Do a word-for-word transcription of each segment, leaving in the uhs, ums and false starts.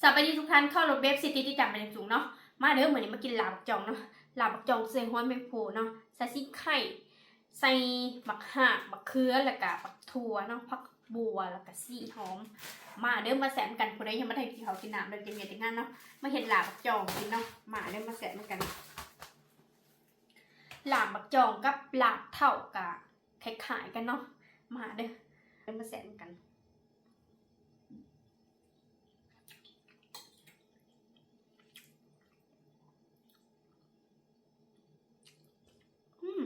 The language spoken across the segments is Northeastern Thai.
สบายดีทุกท่าน เข้ารถเบฟซิตี้ที่จำเป็นอย่างสูงเนาะ มาเด้อ มื้อนี้มากินลาบบักจ่องเนาะ ลาบบักจ่องใส่หอยแมงภู่เนาะ ใส่ซิ่งไข่ ใส่บักฮาก บักเขือ แล้วก็บักถั่วเนาะ ผักบัว แล้วก็ซี่หอม มาเด้อ มาแซ่บกัน ผู้ใดยังบ่ได้กินข้าวกินน้ำเด้อ เตรียมเวียกเตรียมงานเนาะ มาเฮ็ดลาบบักจ่องกินเนาะ มาเด้อ มาแซ่บกัน ลาบบักจ่องกับลาบเถ้ากะคล้ายๆกันเนาะ มาเด้อ เด้อ มาแซ่บกัน อืม อื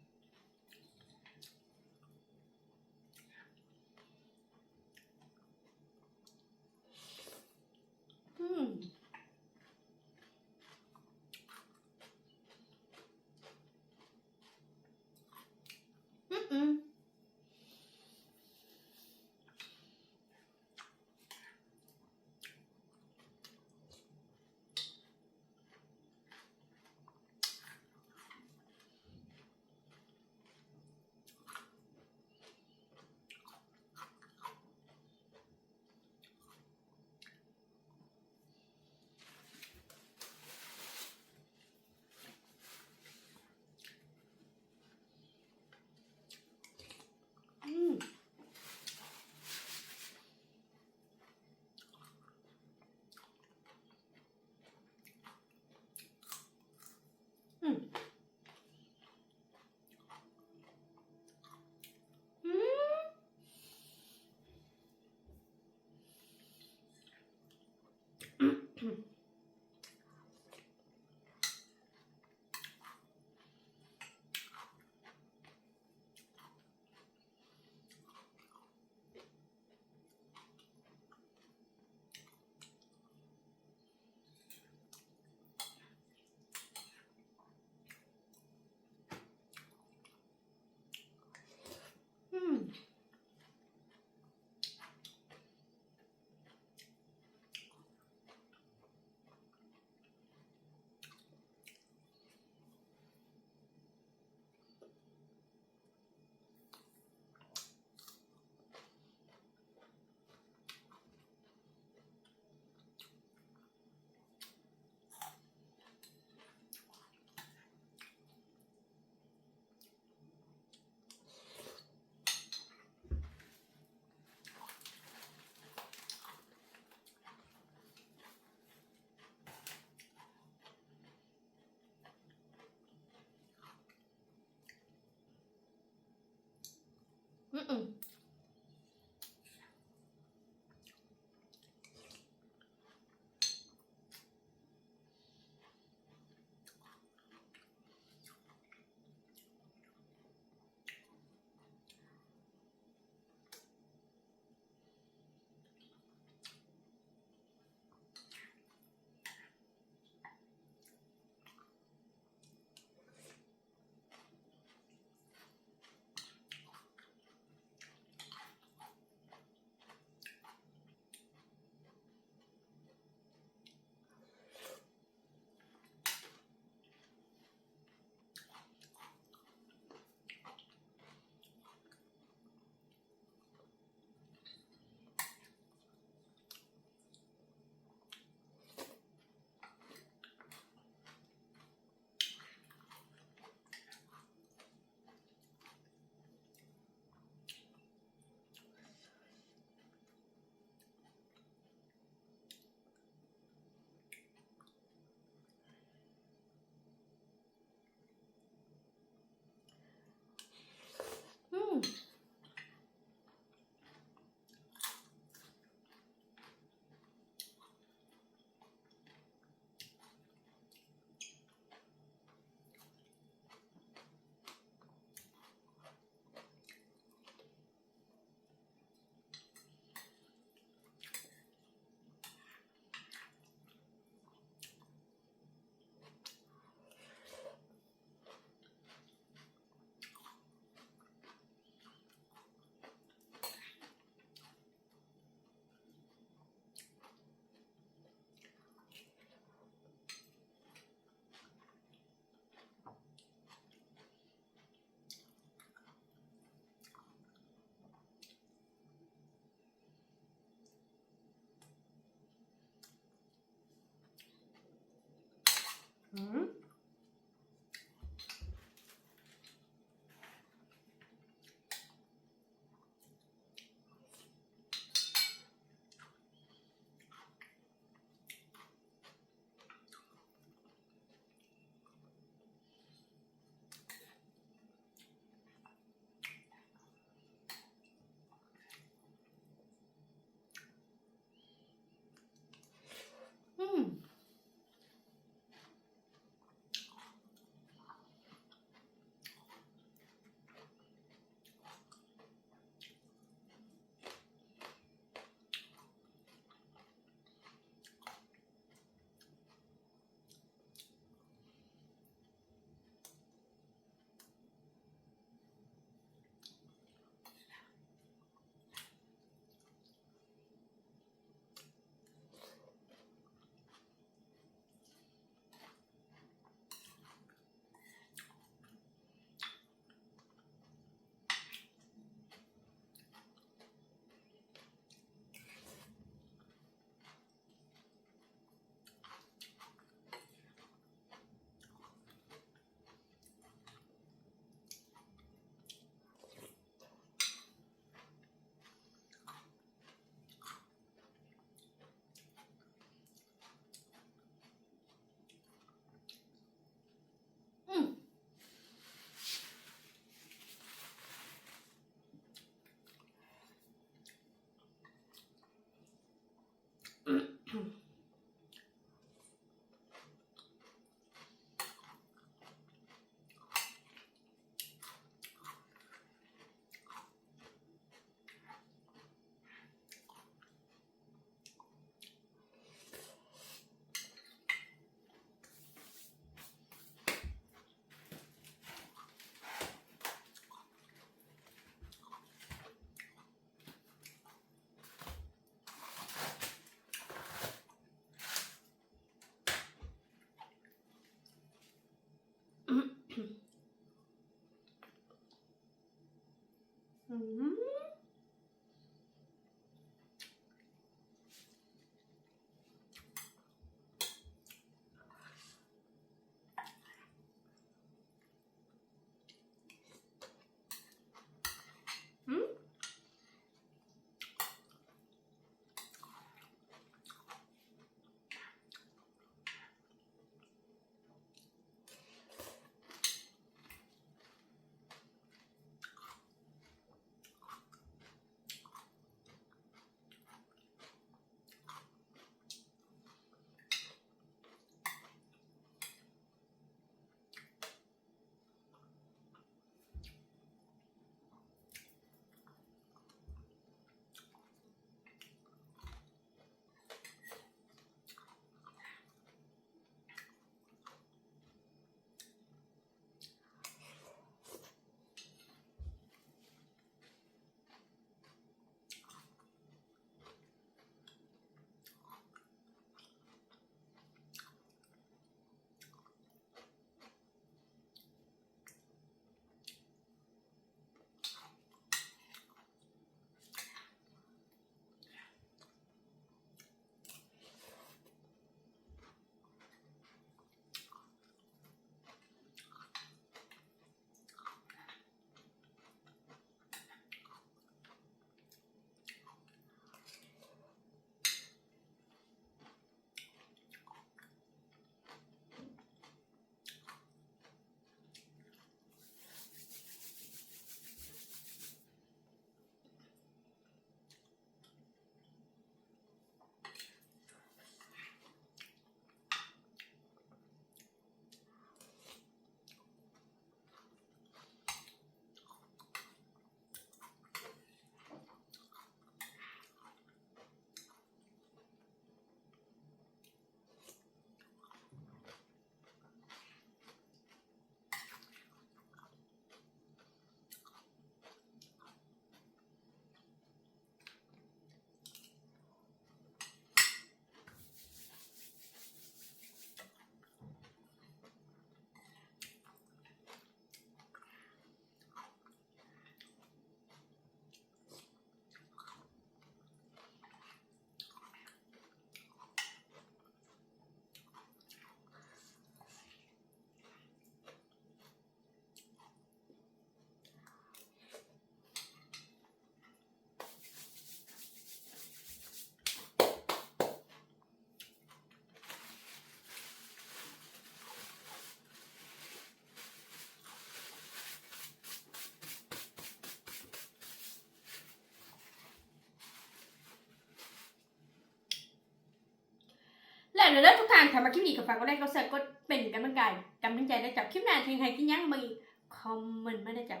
แต่เด้อทุกท่าน ถ้ามักคลิปนี้ก็ฝากกดไลค์กดแชร์กดเป็นกำลังใจกำลังใจได้เจ้า คลิปหน้าสิให้กินหยังมาอีก คอมเมนต์มาได้เจ้า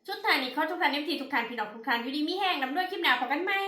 สุดท้ายนี้ขอทุกท่าน เอฟซี ทุกท่าน พี่น้องทุกท่าน อยู่ดีมีแฮงร่ำรวย คลิปหน้าพบกันใหม่